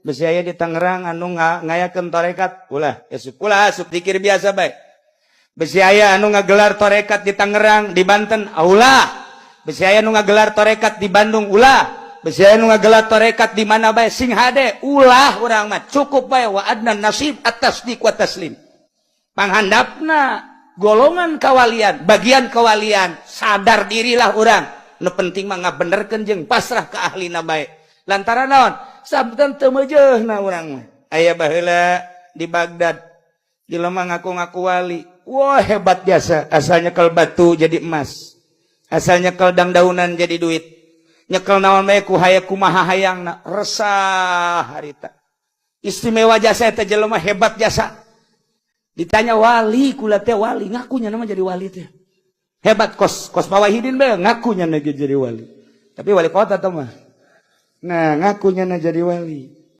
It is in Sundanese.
Bisi aya di Tangerang anu ngayakeun tarekat, ulah asup, ulah asup, dikir biasa bae. Bisi aya anu ngagelar tarekat di Tangerang, di Banten, ulah. Bisi aya anu ngagelar tarekat di Bandung, ulah. Bisi aya anu ngagelar tarekat di mana bae, sing hade, ulah. Urang mah cukup bae wa adnan nasib at-tasdiq wa taslim. Panghandapna golongan kawalian, bagian kawalian, sadar dirilah urang. Nu penting mah ngabenerkeun jeung pasrah ke ahlina bae. Lantaran naon? Sabtan teu meujeuhna urang mah. Aya baheula di Baghdad, jelema ngaku-ngaku wali. Wah, hebat jasa, asalnya nyekel batu jadi emas. Asalnya nyekel dangdaunan jadi duit. Nyekel naon bae ku haya kumaha hayangna, resah harita. Istimewa jasa eta jelema, hebat jasa. Ditanya wali, kula teh wali, ngakunya nama jadi wali teh. Hebat, kos kos Pak Wahidin bae ngakunya jadi wali. Tapi wali kota tuh mah. Nah, ngakunya na jadi wali.